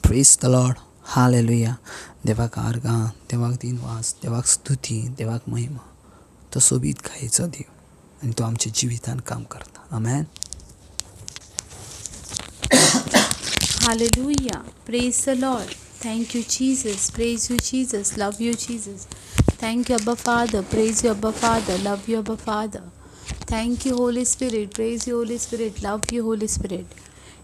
Praise the Lord, hallelujah. देवाक आर्गां, देवाक दिनवास, देवाक स्तुती, देवाक महिमा. तो सोबीत गायेचो देव आनी तो आमच्या जिवितान काम करता. आमेन. Hallelujah. Praise the Lord. Thank you, Jesus. Praise you, Jesus. Love you, Jesus. Thank you, Abba Father. Praise you, Abba Father. Love you, Abba Father. Thank you, Holy Spirit. Praise you, Holy Spirit. Love you, Holy Spirit.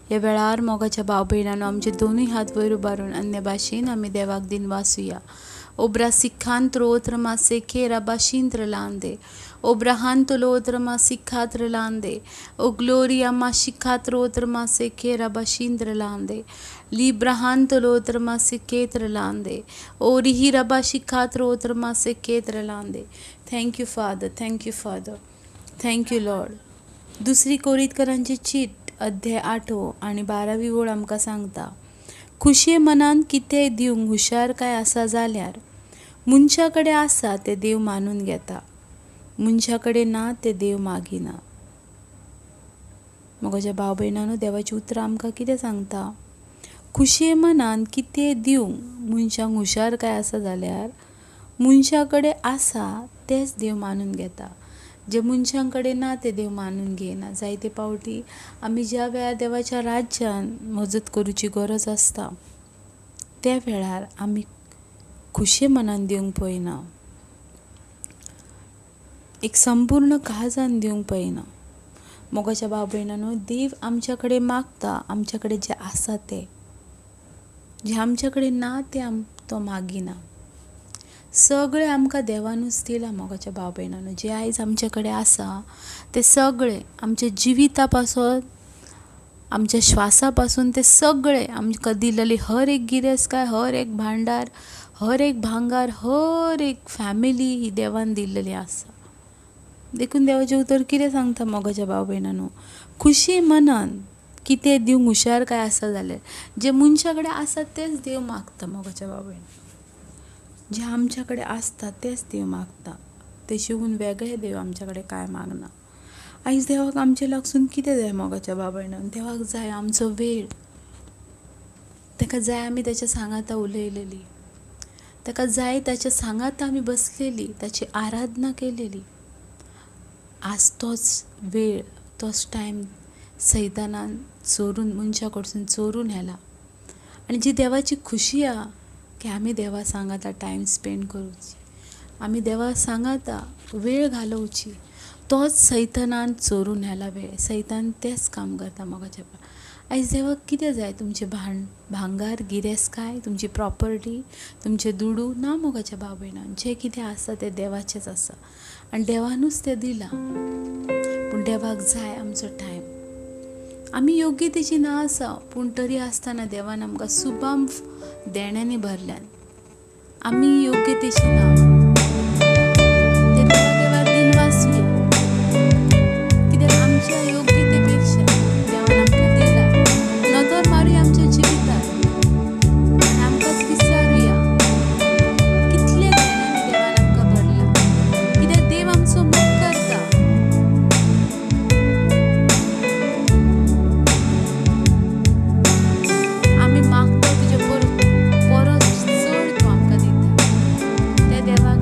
ह्या वेळार मोगाच्या भाव भयणांनो, आमचे दोनूय हात वयर उबारून अन्य भाशेन आमी देवाक दिनवासुया. Obra sikkantro ma sekera bashintralande. Obra hantolotra ma sikkatralande. O gloria ma shikatrotra ma sekera bashintralande. Libra hantolotra ma siketralande. O rihira bashikatrotra ma seketralande. Thank you, Father. Thank you, Father. Thank you, Lord. दुसरी कोरितकरांची चीट अध्याय 8 आनी 12वी ओळ आमकां सांगता, खुशये मनान कितेंय दिवंक हुशार काय आसा जाल्यार मनशा कडेन आसा तें देव मानून घेता, मनशा कडेन ना तें देव मागिना. म्हज्या भाव भयणांनो, देवाचीं उतरां आमकां कितें सांगता? खुशये मनान कितेंय दिवंक मनशांक हुशार काय आसा जाल्यार मनशा कडेन आसा तेंच देव मानून घेता, जे मनशां कडेन ना तें देव मानून घेयना. जायते पावटी आमी ज्या वेळार देवाच्या राज्यान मजत करुची गरज आसता त्या वेळार आमी खुशये मनान दिवंक पळयना, एक संपूर्ण काळजान दिवंक पळयना. मोगाच्या भाव भयणांनो, देव आमच्या कडेन मागता आमच्या कडेन जें आसा तें, जें आमच्या कडेन ना तें तो मागिना. सगळें आमकां देवानूच दिलां. मोगाच्या भाव भयणांनो, जें आयज आमचे कडेन आसा तें सगळें आमच्या जिविता पासून, आमच्या श्वासा पासून, तें सगळें आमकां दिलेली हर एक गिरेस्तकाय, हर एक भांडार, हर एक भांगार, हर एक फॅमिली ही देवान दिल्लेली आसा. देखून देवाचें उतर कितें सांगता मोगाच्या भाव भयणांनो, खुशी मनान कितें दिवंक हुशार काय आसा जाल्यार जें मनशा कडेन आसा तेंच देव मागता. मोगाच्या भाव भयणांनो, जें आमच्या कडेन आसता तेंच देव मागता, तेशिवून वेगळें देव आमच्या कडेन कांय मागना. आयज देवाक आमचे लागसून कितें जाय मोगाच्या भाव भयणांनो? देवाक जाय आमचो वेळ, ताका जाय आमी ताच्या सांगाता उलयलेली, ताका जाय ताच्या सांगाता आमी बसलेली, ताची आराधना केलेली. आज तोच वेळ, तोच टायम सैतानान चोरून, मनशा कडसून चोरून व्हेला. आनी जी देवाची खुशी आहा की आमी देवा सांगाता टायम स्पेंड करुची, आमी देवा सांगाता वेळ घालोवची, तोच सैतानान चोरून व्हेला वेळ. सैतान तेंच काम करता मोगाच्या. आयज देवाक कितें जाय? तुमचें भांगार, गिरेस्तकाय, तुमची प्रॉपर्टी, तुमचे दुडू ना. मोगाच्या भाव भयणांनो, जें कितें आसा तें देवाचेंच आसा आनी देवानूच तें दिलां. पूण देवाक जाय आमचो टायम. आमी योग्यतेची ना आसा, पूण तरी आसतना देवान आमकां सुबाम देण्यांनी भरल्यान. आमी योग्यतेची ना, ते देवा दिनवासुया, कित्याक आमच्या योग्यतेपेक्षा देवान आमकां दिला. नदर मारुया आमच्या जिवितार आनी आमकांच विचारुया कितले देण्यांनी देवान आमकां भरला. कित्याक देव आमचो मोग करता. आमी मागता तुजे परस चड तो आमकां दिता. त्या देवाक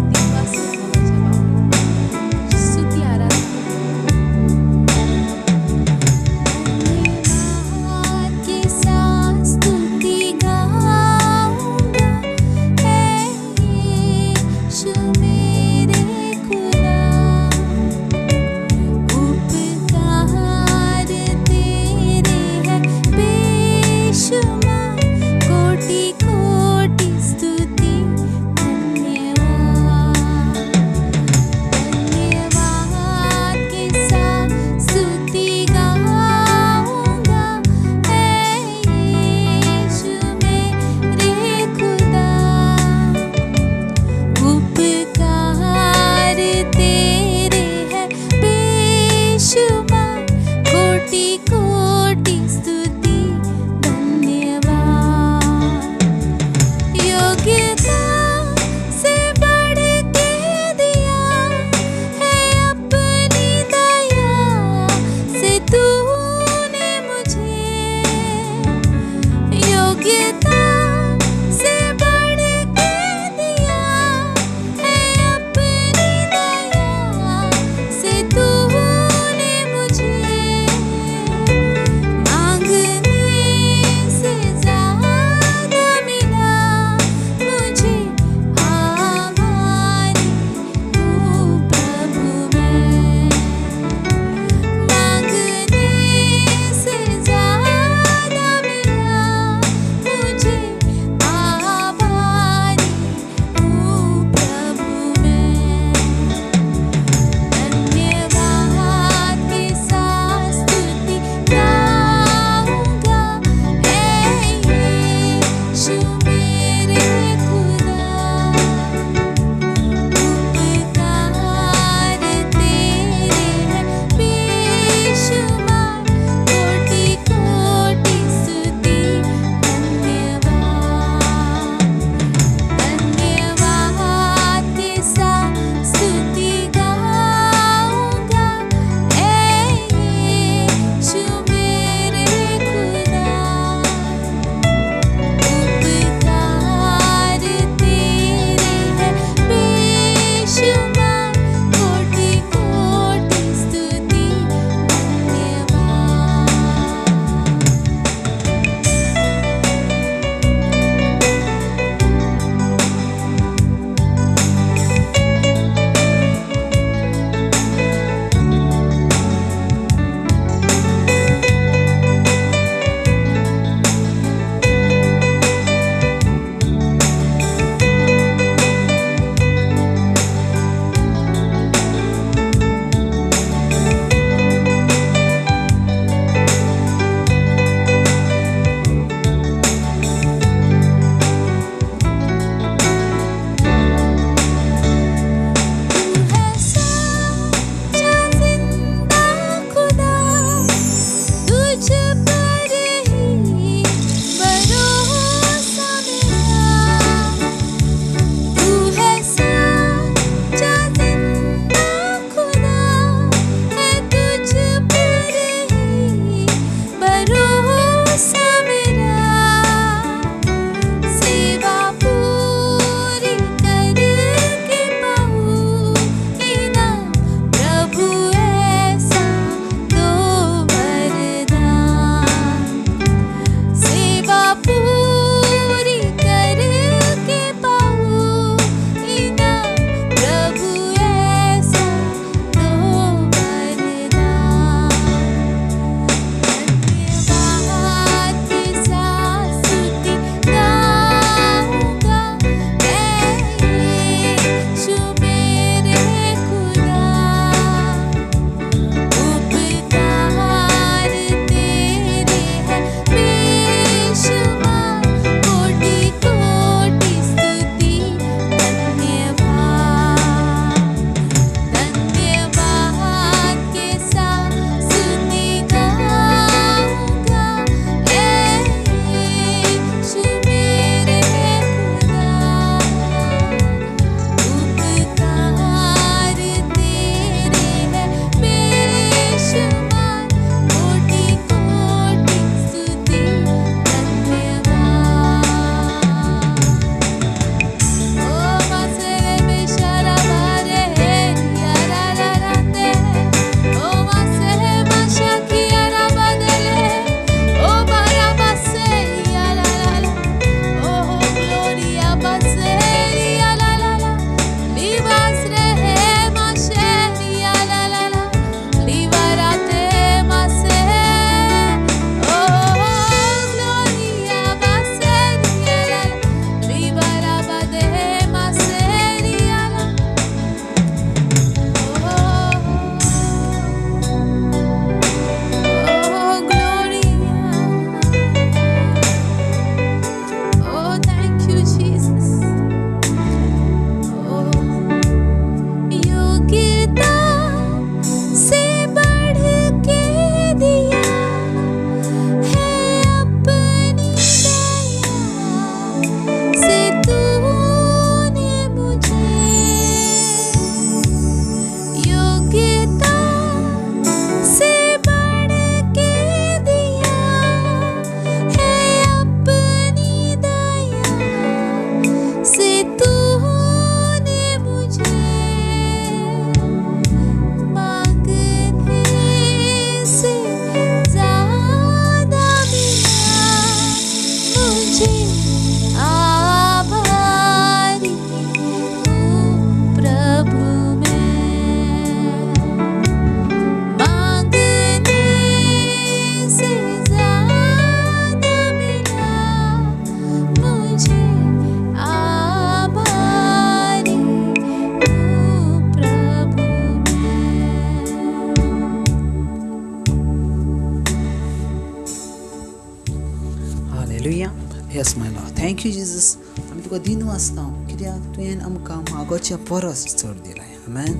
Thank you Jesus, आमी तुका दिनू आसता कित्याक तुवें आमकां मागोच्या परस चड दिलाय. आमेन.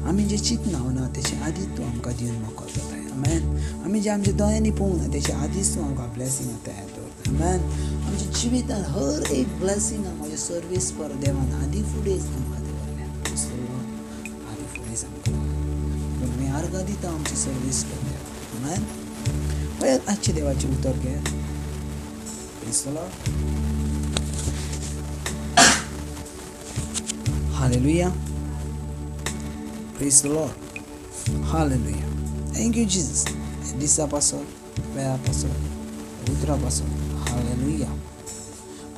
आमी जें चिंतना ना तेचे आदींच तूं आमकां दिवन मोकळ जाताय. आमेन. आमी जें आमच्या दोळ्यांनी पळोवंक ना तेचे आदींच तूं आमकां ब्लेसिंगां तयार दवरता. आमेन. आमच्या जिवितांत हर एक ब्लेसिंगां म्हज्या सर्वीस पर देवान आदीं फुडेंच आमकां दवरल्या. आदीं फुडेंच आमकां दवरल्या. आमी आर्गां दिता आमची सर्वीस पर देवा. आमेन. पळयात आजचें देवाचें उतर घेयात. Praise the Lord. Hallelujah. Praise the Lord. Hallelujah. Thank you Jesus. दिसा पासत, वेळा पासत, उतरा पासत. हालेलुया.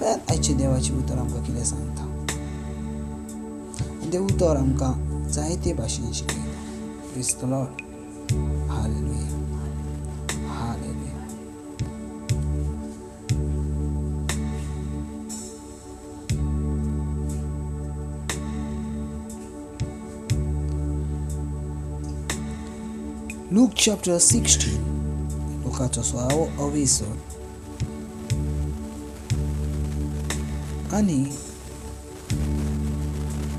पळयात आयचें देवाचें उतर आमकां कितें सांगता. आनी तें उतर आमकां जायते भाशेन शिकयता. Praise the Lord. Hallelujah. Hallelujah. Luke chapter 16, लुकाचो 16वो अवेसर आनी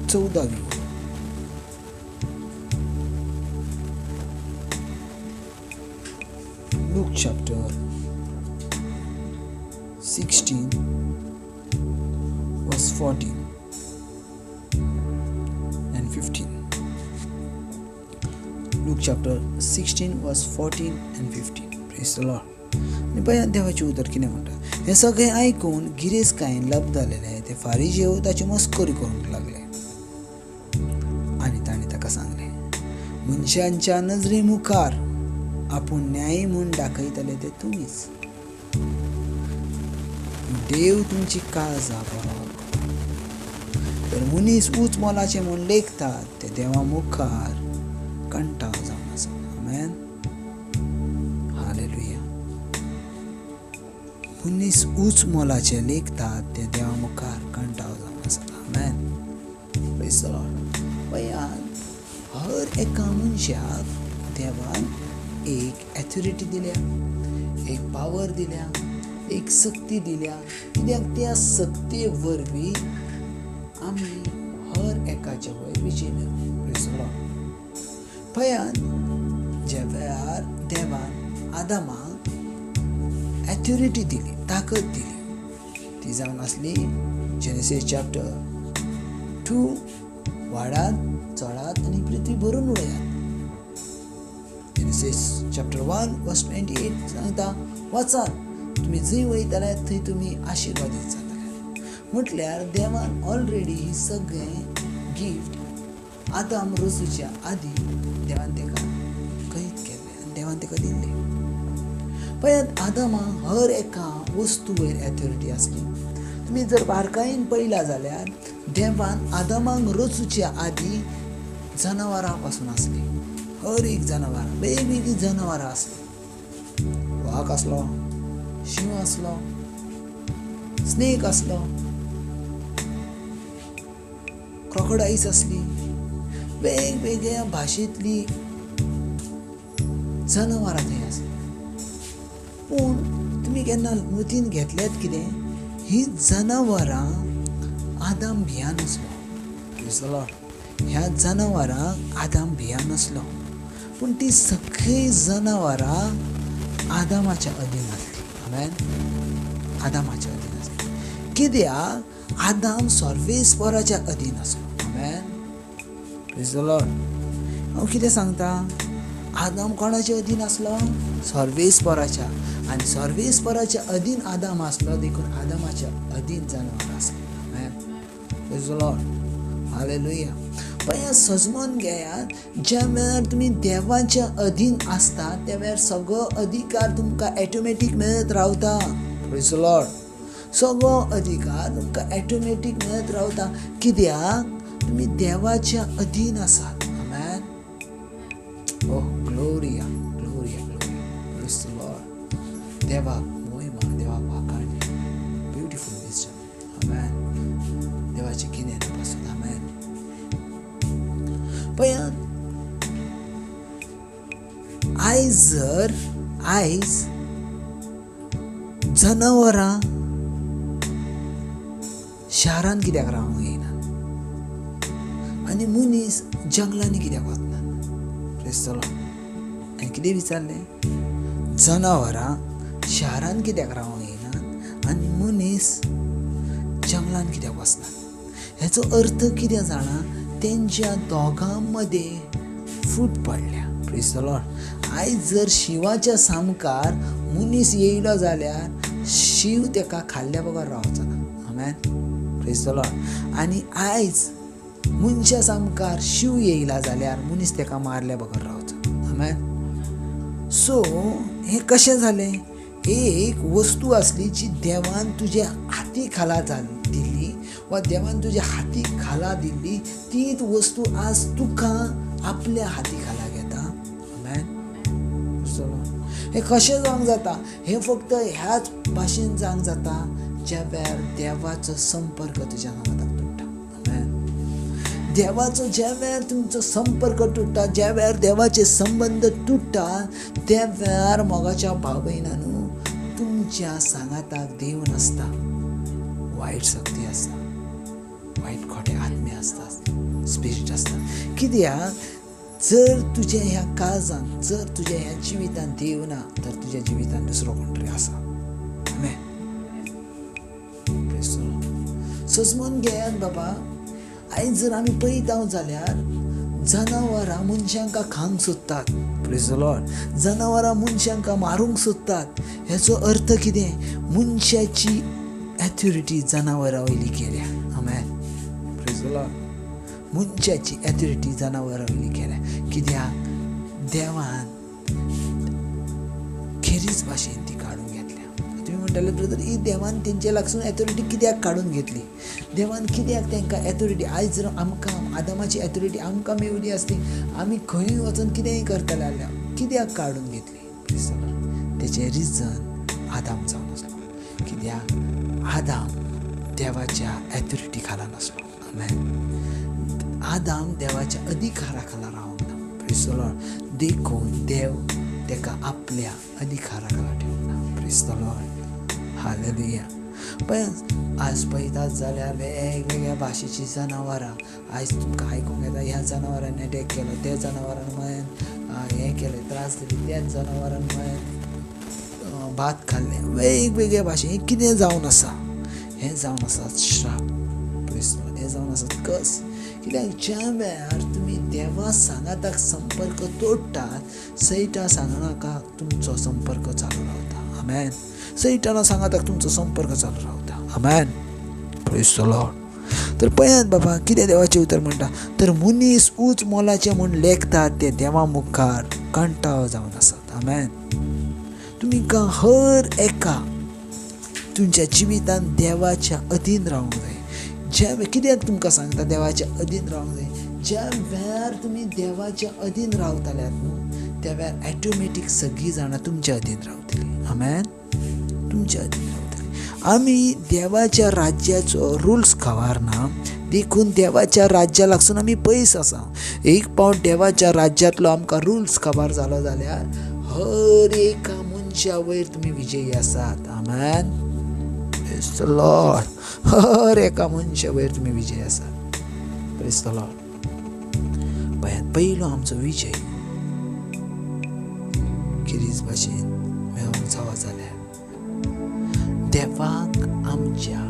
14वी. Luke chapter 16 verse 14 and 15. Luke chapter 16 verse 14 and 15. Praise the Lord. आनी पळयात देवाचें उतर कितें म्हणटा. हें सगळें आयकून गिरेस्तकायेन लब्ध जालेले ते फारिजेव ताची मस्करी करूंक लागले आनी ताणें ताका सांगलें, मनशांच्या नजरे मुखार आपूण न्यायी म्हूण दाखयतले ते तुमीच, देव तुमची काळजां बरोबर करता. तर मनीस ऊंच मोलाचें म्हूण लेखतात ते देवा मुखार कंटाळ जावन आसा. आमेन. हालेलुया. मनीस ऊंच मोलाचें लेखतात ते देवा मुखार कंटाळ जावन आसा. आमेन. Praise the Lord. पळयात हर एका मनशाक देवान एक एथॉरिटी दिल्या, एक पावर दिल्या, एक सक्ती दिल्या. कित्याक त्या सक्ते वरवीं आमी हर एकाच्या वयर विजय मेळो. Praise the Lord. पळयात ज्या वेळार देवान आदामाक एथॉरिटी दिली, ताकद दिली, ती जावन आसली जेनेसिस चॅप्टर 2, वाडात चडात आनी पृथ्वी भरून उडयात. जेनेसिस चॅप्टर 1 वर्स 28 सांगता, वचात तुमी जंय वयतले थंय तुमी आशिर्वादीत जातले. म्हटल्यार देवान ऑलरेडी ही सगळें गिफ्ट आदाम रचूच्या आदीं देवान ताका कैद केल्लें आनी देवान ताका दिल्लें. पळयात आदामाक हर एका वस्तू वयर एथॉरिटी आसली. तुमी जर बारकायेन पळयला जाल्यार देवान आदामाक रचूच्या आदीं जनावरां पासून आसली. हर एक जनावरां, वेगवेगळीं जनावरां आसलीं. वाग आसलो, शींव आसलो, स्नेक आसलो, क्रोकोडायल्स आसली, वेगवेगळ्या भाशेंतली जनावरां थंय आसली. पूण तुमी केन्ना मतीन घेतल्यात कितें, ही जनावरां आदाम भियान आसलो. Praise the Lord. ह्या जनावरांक आदाम भियान आसलो, पूण ती सगळीं जनावरां आदामाच्या अधीन आसली. आमेन. आदामाच्या अधीन आसली कित्याक आदाम सर्वेस्पराच्या अधीन आसलो. आमेन. Praise the Lord. हांव कितें सांगता, आदाम कोणाच्या अधीन आसलो? सर्वेस्पराच्या. आनी सर्वेस्पराच्या अधीन आदाम आसलो, देखून आदामाच्या अधीन जनावरां आसली. आमेन. Praise the Lord. Hallelujah. पळयात सजमोन घेयात, ज्या वेळार तुमी देवाच्या अधीन आसता त्या वेळार सगळो अधिकार तुमकां एटोमॅटीक मेळत रावता. Praise the Lord. सगळो अधिकार तुमकां एटोमॅटीक मेळत रावता कित्याक तुमी देवाच्या अधीन आसात. आमेन. Oh Gloria, Gloria, Gloria. Praise the Lord. देवाक मोहिमा, देवाक वाखाणणी. Beautiful wisdom. आमेन. देवाचें गिन्यान पासून. आमेन. पळयात आयज जर आयज जनावरां शारान कित्याक रावंक येयना आनी मनीस जंगलांनी कित्याक वतना? Praise the Lord. आनी कितें विचारलें? जनावरां शारान कित्याक रावंक येयना आनी मनीस जंगलान कित्याक वचना? हेचो अर्थ कितें जाणा? तेंच्या दोगां मदें फूट पडल्या. Praise the Lord. आयज जर शिवाच्या सामकार मनीस येयलो जाल्यार शिव तेका खाल्ल्या बगर रावचो ना. आमेन. Praise the Lord. आनी आयज मनशा सामकार शिव येयला जाल्यार मनीस तेका मारल्या बगर रावचो. आमेन. सो हें कशें जालें? एक वस्तू आसली जी देवान तुज्या हाती खाला दिल्ली वा देवान तुज्या हाती खाला दिल्ली, तीच वस्तू आज तुका आपल्या हाती खाला घेता. आमेन. हें कशें जावंक जाता? हें फक्त ह्याच भाशेन जावंक जाता ज्या वेळार देवाचो संपर्क तुज्या सांगाताक तुट्टा. आमेन. देवाचो ज्या वेळार तुमचो संपर्क तुट्टा, ज्या वेळार देवाचे संबंद तुट्टा, त्या वेळार मोगाच्या भाव भयणांनो तुमच्या सांगाताक देव नासता, वायट शक्ती आसता, वायट खोटे आत्मे आसता, स्पिरीट आसता. कित्याक जर तुज्या ह्या काळजान, जर तुज्या ह्या जिवितान देव ना तर तुज्या जिवितान दुसरो कोण तरी आसा. आमेन. सजमून घेयात बाबा. आयज जर आमी पळयता जाल्यार जनावरां मनशांक खावंक सोदतात. Praise the Lord. जनावरां मनशांक मारूंक सोदतात. हेचो अर्थ कितें? मनशाची एथॉरिटी जनावरां वयली केल्या. आमेन. Praise the Lord. मनशाची एथॉरिटी जनावरां वयली केल्या. कित्याक? देवान खेरीज भाशेन ती काडून घेतल्या. तुमी म्हणटाले ब्रदर, ही देवान तेंचे लागसून एथॉरिटी कित्याक काडून घेतली? देवान कित्याक तांकां एथॉरिटी? आयज जर आमकां आदामाची एथॉरिटी आमकां मेवली आसली, आमी खंयूय वचून कितेंय करतले जाल्यार कित्याक काडून घेतली? तेचें रिजन आदाम जावन आसलो. कित्याक? आदाम देवाच्या एथॉरिटी खाला नासलो. आमेन. आदाम देवाच्या अधिकारा खाला रावंक ना. Praise the Lord. देखून देव तेका आपल्या अधिकारा खाला ठेवंक ना. Praise the Lord. Hallelujah. पळय आज पळयतात जाल्यार वेगवेगळ्या भाशेचीं जनावरां आयज तुमकां आयकूंक येता. ह्या जनावरांनी अटॅक केलो, त्या जनावरान मळ्यान हें केलें, त्रास दिले, त्याच जनावरान मळ्यान भात खाल्लें. वेगवेगळ्या भाशे. हें कितें जावन आसा? हें जावन आसा श्राप. हें जावन आसा कस. कित्याक ज्या वेळार तुमी देवा सांगाताक संपर्क तोडटात, सैटा सांगाताक तुमचो संपर्क चालू रावता. आमेन. सैटाना सांगाताक तुमचो संपर्क चालू रावता. आमेन. Praise the Lord. तर पळयात बाबा कितें देवाचें उतर म्हणटा. तर मनीस उंच मोलाचें म्हूण लेखतात ते देवा मुखार कंटाळो जावन आसात. आमेन. तुमी हर एका तुमच्या जिवितान देवाच्या अधीन रावंक जाय. ज्या कित्याक तुमकां सांगता देवाच्या अधीन रावंक जाय? ज्या वेळार तुमी देवाच्या अधीन रावताल्यात न्हू, त्या वेळार ऑटोमॅटीक सगळीं जाणां तुमच्या अधीन रावतलीं. आमेन. तुमच्या अधीन रावतलीं. आमी देवाच्या राज्याचो रुल्स खबर ना, देखून देवाच्या राज्या लागसून आमी पयस आसा. एक पावट देवाच्या राज्यांतलो आमकां रुल्स खबर जालो जाल्यार हर एका मनशा वयर तुमी विजयी आसात. आमेन. Praise the Lord. हर एका मनशा वयर तुमी विजयी आसात. Praise the Lord. पळयात पयलो आमचो विजय गिरीज भाशेन मेळोवंक जावो जाल्यार देवाक आमच्या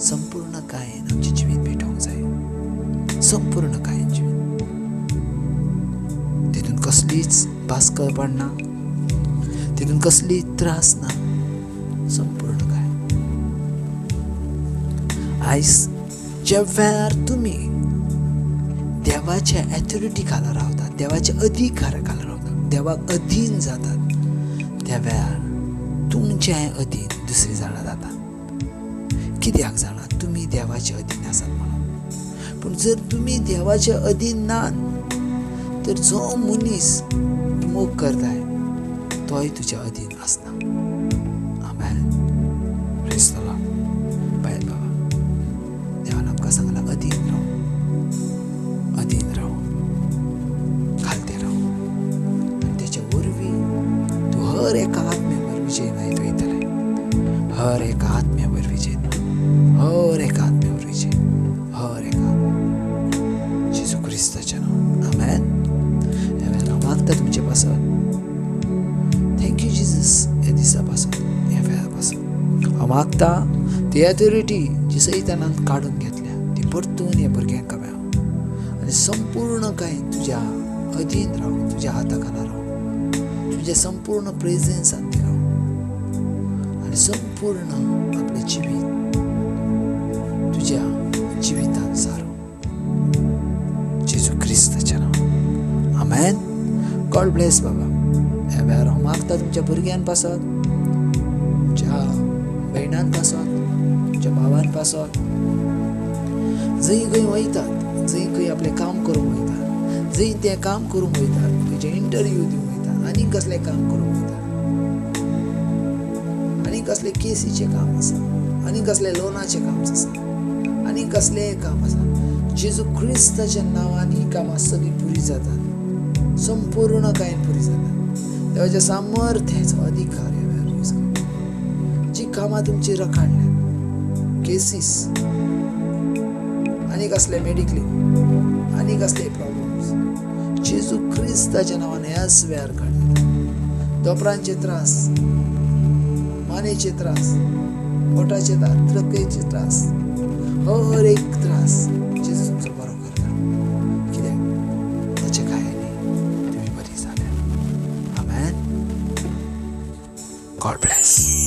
संपूर्ण कायेन आमचें जिवीत भेटोवंक जाय. संपूर्ण कायेन जिवीत, तितून कसलीच भास्कर पडना, तितून कसलीच त्रास ना, संपूर्ण काय. आयज ज्या वेळार तुमी देवाच्या एथॉरिटी खाला रावतात, देवाच्या अधिकारा खाला रावतात, देवाक अधीन जातात, त्या वेळार तुमच्या अधीन दुसरी जाणां जातात. कित्याक जाणा? तुमी देवाचे अधीन आसात म्हणून. पूण जर तुमी देवाचे अधीन ना तर जो मनीस मोग करताय तोय तुज्या अधीन आसना. आमेन. Praise the Lord. पळयात बाबा, देवान आमकां सांगलां अधीन राव, अधीन राव, खालते राव, आनी तेच्या वरवीं तूं हर एका आत्म्यावर विजय मेळयत वयतलें. हर एका आत्म्यावर विजय, हर एका मागता ती ऑथॉरिटी जी सैतानान काडून घेतल्या ती परतून ह्या भुरग्यांक मेळो आनी संपूर्ण काय तुज्या अधीन राव, तुज्या हाता खाला राव, तुज्या संपूर्ण प्रेझेन्सान ती राव आनी संपूर्ण आपलें जिवीत तुज्या जिवितान सारो, जेजू क्रिस्ताच्या नांवान, आमेन. गॉड ब्लेस बाबा. ह्या वेळार हांव मागता तुमच्या भुरग्यां पासत, तुमच्या भयणां पासत, तुमच्या भावान पासत, जंय खंय वयतात, जंय खंय आपलें काम करूंक वयतात, जंय तें काम करूंक वयतात, खंयचें इंटरव्यू दिवंक वयतात, आनी कसलें काम करूंक वयतात, आनी कसलें केसीचें काम आसा, आनी कसलें लोनाचें काम आसा, आनी कसलें काम आसा, जेजू क्रिस्ताच्या नांवान ही कामां सगळीं पुरी जातात, संपूर्ण कांय पुरी जातात. देवाच्या सामर्थ्याचो अधिकार ह्या वेळार यूज करता. जी कामां तुमची रखाडल्या, केसीस आनी कसले मेडिक्लेम आनी कसले प्रॉब्लम्स, जेजू क्रिस्ताच्या नांवान ह्याच वेळार काडले. दोपरांचे त्रास, मानेचे त्रास, पोटाचे त्रास, तकलेचे त्रास, हर एक त्रास जेजू तुमचो बरो करता. कित्याक ताच्या कायांनी तुमी बरी जाल्या. आमेन. God bless.